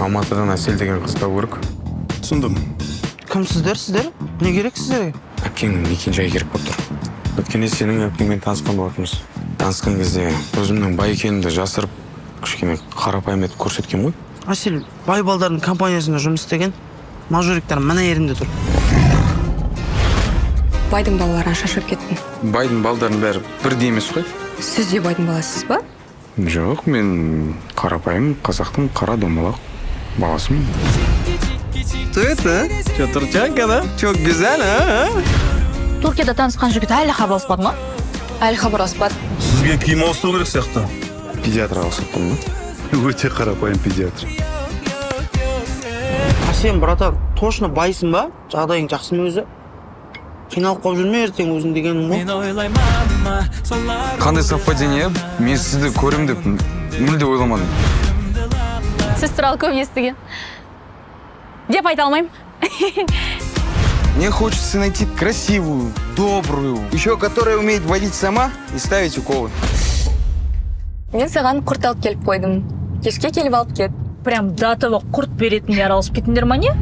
Алматыдан Әсел деген қыз табу керек. Түсіндім. Кімсіздер сіздер? Не керек сіздерге? Әпкеңнің мекен жайы керек болып тұр. Өткенде сенің әпкеңмен танысқан болатынбыз. Танысқан кезде өзімнің бай екенімді жасырып, кішкене қарапайым етіп көрсеткен ғой. Әсел бай балдардың компаниясында жұмыс істеген. Мажориктар мына жерімде тұр. Байдың балаларына шашып кеттім. Байдың балдарының бәрі бірдей емес қой. Сіз де байдың баласысыз ба? Жоқ, мен қарапайым қазақтың қара домалақ баласымын. Что это? Что, турчанка, да? Че, güzel, а? Түркияда танысқан жігіт әлі хабарласпады ма? Әлі хабарласпады. Сізге киім ауыстыру керек сияқты. Педиатрға ұқсап ба? Өте қарапайым педиатр. А сен, братан, точно байсың ба? Жағдайың жақсы ма өзі? Қиналып қалып жүрме ертең өзің дегенім ғой. Қандай совпадение! Мен сізді көрем деп мүлде ойламадым. Сіз туралы көп естіген деп айта алмаймын. Мне хочется найти красивую, добрую, еще которая умеет водить сама и ставить уколы. Мен саған құрт алып келіп қойдым, кешке келіп алып кет. Прям до того құрт беретіндей араласып кеттіңдер ма, не?